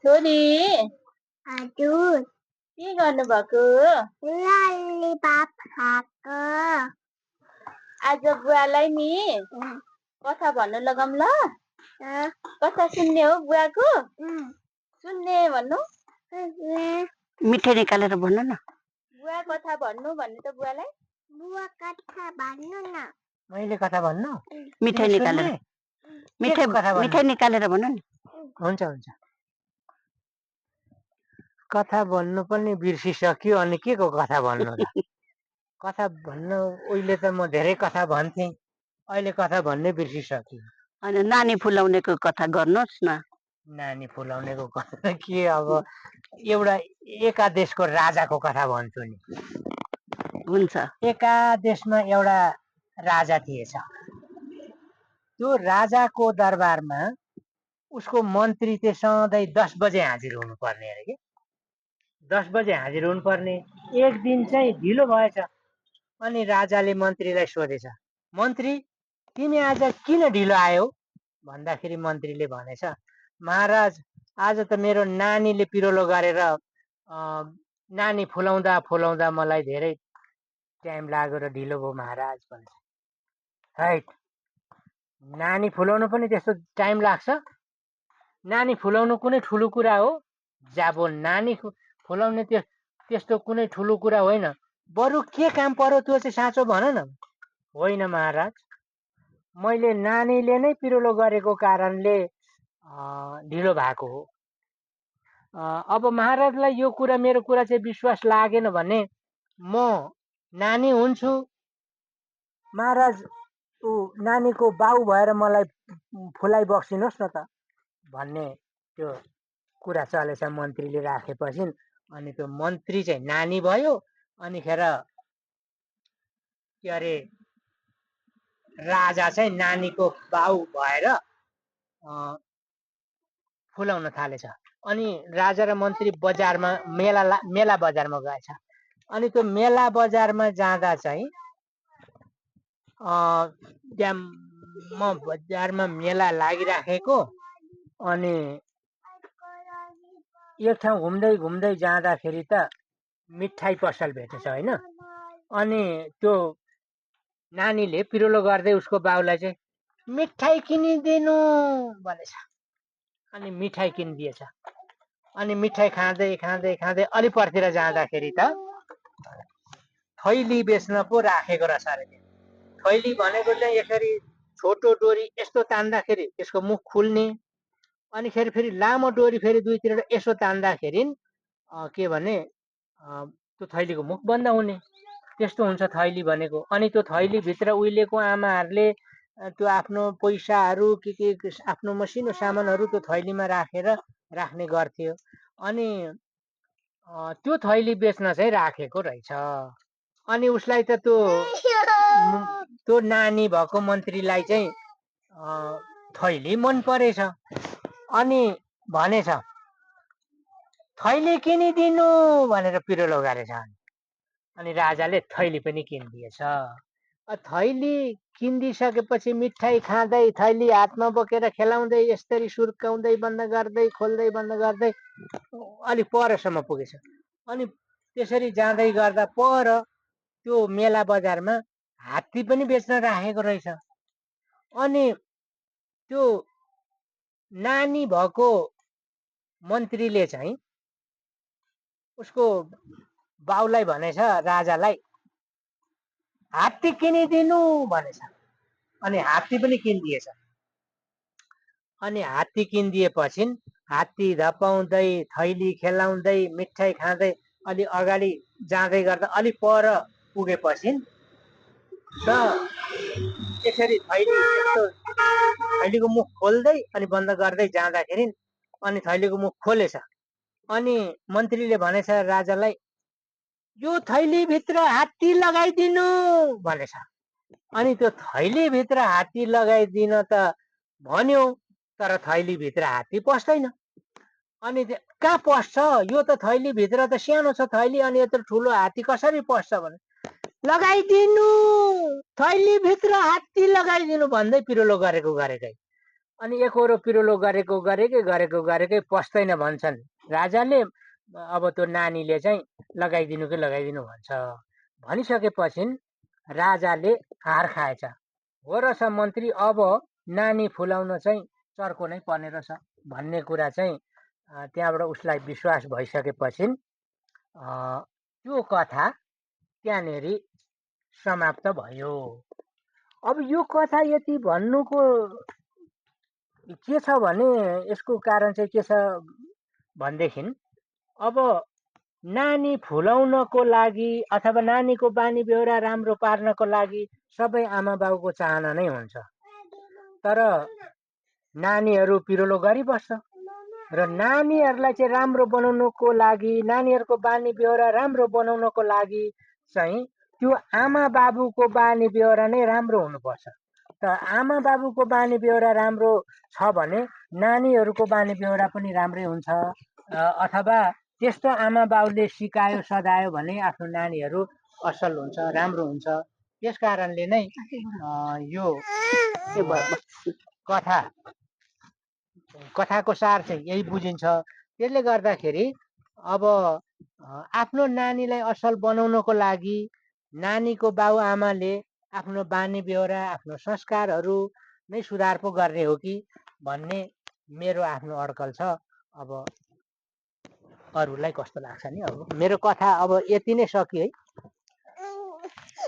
छोरी हजुर के गर्नुभएको? ललिपप खाएको आज बुवालाई नि कथा भन्नु लगाऊँ ल? कथा सुन्ने हो बुवाको? सुन्ने भन्नु? मिठाई निकालेर भन्नु न। बुवा कथा भन्नु भन्नु त बुवालाई। बुवा कथा भन्नु न। मैले कथा भन्नु? मिठाई निकालेर मिठाई निकालेर भन्नु नि। हुन्छ हुन्छ। कथा भन्नु पनि बिर्सिसक्यो अनि के को कथा भन्नु त? कथा भन्नु उहिले त म धेरै कथा भन्थेँ, अहिले कथा भन्ने बिर्सिसक्यो। अनि नानी फुलाउनेको कथा गर्नुहोस् न। नानी फुलाउनेको कथा के अब एउटा एकादेशको राजाको कथा भन्छु नि। हुन्छ। एकादेशमा एउटा राजा थिएछ। त्यो राजाको दरबारमा उसको मन्त्री चाहिँ सधैँ 10 बजे हाजिर हुनुपर्ने अरे कि 10 बजे हाजिर हुनुपर्ने। एक दिन चाहिँ ढिलो भएछ अनि राजाले मन्त्रीलाई सोधेछ, मन्त्री तिमी आज किन ढिलो आयौ भन्दाखेरि मन्त्रीले भनेछ, महाराज आज त मेरो नानीले पिरोलो गरेर नानी फुलाउँदा फुलाउँदा मलाई धेरै टाइम लाग्यो र ढिलो भयो महाराज भन्छ। हैट, नानी फुलाउनु पनि त्यस्तो टाइम लाग्छ? नानी फुलाउनु कुनै ठुलो कुरा हो? जाबो नानी फुलाउने त्यस्तो कुनै ठुलो कुरा होइन। बरु के काम पर्यो त्यो चाहिँ साँचो भन न। होइन महाराज, मैले नानीले नै पिरोलो गरेको कारणले ढिलो भएको हो। अब महाराजलाई यो कुरा मेरो कुरा चाहिँ विश्वास लागेन भने म नानी हुन्छु, महाराज ऊ नानीको बाउ भएर मलाई फुलाइ बक्सिनुहोस् न त भन्ने त्यो कुरा चलेछ। मन्त्रीले राखेपछि अनि त्यो मन्त्री चाहिँ नानी भयो। अनिखेर के अरे राजा चाहिँ नानीको बाउ भएर फुलाउन थालेछ। अनि राजा र मन्त्री बजारमा मेला बजारमा गएछ। अनि त्यो मेला बजारमा जाँदा चाहिँ त्यहाँ बजारमा मेला लागिराखेको अनि एक ठाउँ घुम्दै घुम्दै जाँदाखेरि त मिठाई पसल भेटेछ होइन। अनि त्यो नानीले पिरोलो गर्दै उसको बाउलाई चाहिँ मिठाई किनिदिनु भनेछ। अनि मिठाई किनिदिएछ। अनि मिठाई खाँदै खाँदै खाँदै अलि परतिर जाँदाखेरि त थैली बेच्न पो राखेको रहेछ अरे। थैली भनेको चाहिँ यसरी छोटो डोरी यस्तो तान्दाखेरि त्यसको मुख खुल्ने, अनि फेरि लामो डोरी फेरि दुईतिर यसो तान्दाखेरि के भने त्यो थैलीको मुख बन्द हुने, त्यस्तो हुन्छ थैली भनेको। अनि त्यो थैलीभित्र उहिलेको आमाहरूले त्यो आफ्नो पैसाहरू के आफ्नो मसिनो सामानहरू त्यो थैलीमा राखेर राख्ने गर्थ्यो। अनि त्यो थैली बेच्न चाहिँ राखेको रहेछ। अनि उसलाई त त्यो नानी भएको मन्त्रीलाई चाहिँ थैली मन परेछ। अनि भनेछ थैली किनिदिनु भनेर पिरोलो गरेछ। अनि राजाले थैली पनि किनिदिएछ। थैली किनिदिसकेपछि मिठाई खाँदै थैली हातमा बोकेर खेलाउँदै यसरी सुर्काउँदै बन्द गर्दै खोल्दै बन्द गर्दै अलिक परसम्म पुगेछ। अनि त्यसरी जाँदै गर्दा पर त्यो मेला बजारमा हात्ती पनि बेच्न राखेको रहेछ। अनि त्यो नानी भएको मन्त्रीले चाहिँ उसको बाउलाई भनेछ, राजालाई हात्ती किनिदिनु भनेछ। अनि हात्ती पनि किनिदिएछ। अनि हात्ती किनिदिएपछि हात्ती धपाउँदै थैली खेलाउँदै मिठाई खाँदै अलि अगाडि जाँदै गर्दा अलि पर पुगेपछि त यसरी थैलीको मुख खोल्दै अनि बन्द गर्दै जाँदाखेरि अनि थैलीको मुख खोलेछ। अनि मन्त्रीले भनेछ राजालाई, यो थैलीभित्र हात्ती लगाइदिनु भनेछ। अनि त्यो थैलीभित्र हात्ती लगाइदिन त भन्यो, तर थैलीभित्र हात्ती पस्दैन। अनि कहाँ पस्छ, यो त थैलीभित्र त सानो छ थैली, अनि यत्रो ठुलो हात्ती कसरी पस्छ भने लगाइदिनु, थैलीभित्र हात्ती लगाइदिनु भन्दै पिरोलो गरेकै अनि एकहोरो पिरोलो गरेकै पस्दैन भन्छन् राजाले। अब त्यो नानीले चाहिँ लगाइदिनु कि लगाइदिनु भन्छ। भनिसकेपछि राजाले हार खाएछ। हो रहेछ मन्त्री, अब नानी फुलाउन चाहिँ चर्को नै पर्ने रहेछ भन्ने कुरा चाहिँ त्यहाँबाट उसलाई विश्वास भइसकेपछि त्यो कथा त्यहाँनेरि समाप्त भयो। अब यो कथा यति भन्नुको के छ भने यसको कारण चाहिँ के छ भनेदेखि अब नानी फुलाउनको लागि अथवा नानीको बानी बेहोरा राम्रो पार्नको लागि सबै आमा बाउको चाहना नै हुन्छ। तर नानीहरू पिरोलो गरिबस्छ र नानीहरूलाई चाहिँ राम्रो बनाउनको लागि, नानीहरूको बानी बेहोरा राम्रो बनाउनको लागि चाहिँ त्यो आमा बाबुको बानी बेहोरा नै राम्रो हुनुपर्छ। त आमा बाबुको बानी बेहोरा राम्रो छ भने नानीहरूको बानी बेहोरा पनि राम्रै हुन्छ। अथवा त्यस्तो आमा बाउले सिकायो सदायो भने आफ्नो नानीहरू असल हुन्छ, राम्रो हुन्छ। त्यस कारणले नै यो कथाको सार चाहिँ यही बुझिन्छ। त्यसले गर्दाखेरि अब आफ्नो नानीलाई असल बनाउनको लागि नानीको बाउ आमाले आफ्नो बानी बेहोरा, आफ्नो संस्कारहरू नै सुधार पो गर्ने हो कि भन्ने मेरो आफ्नो अड्कल छ। अब अरूलाई कस्तो लाग्छ नि। अब मेरो कथा अब यति नै सकियो है।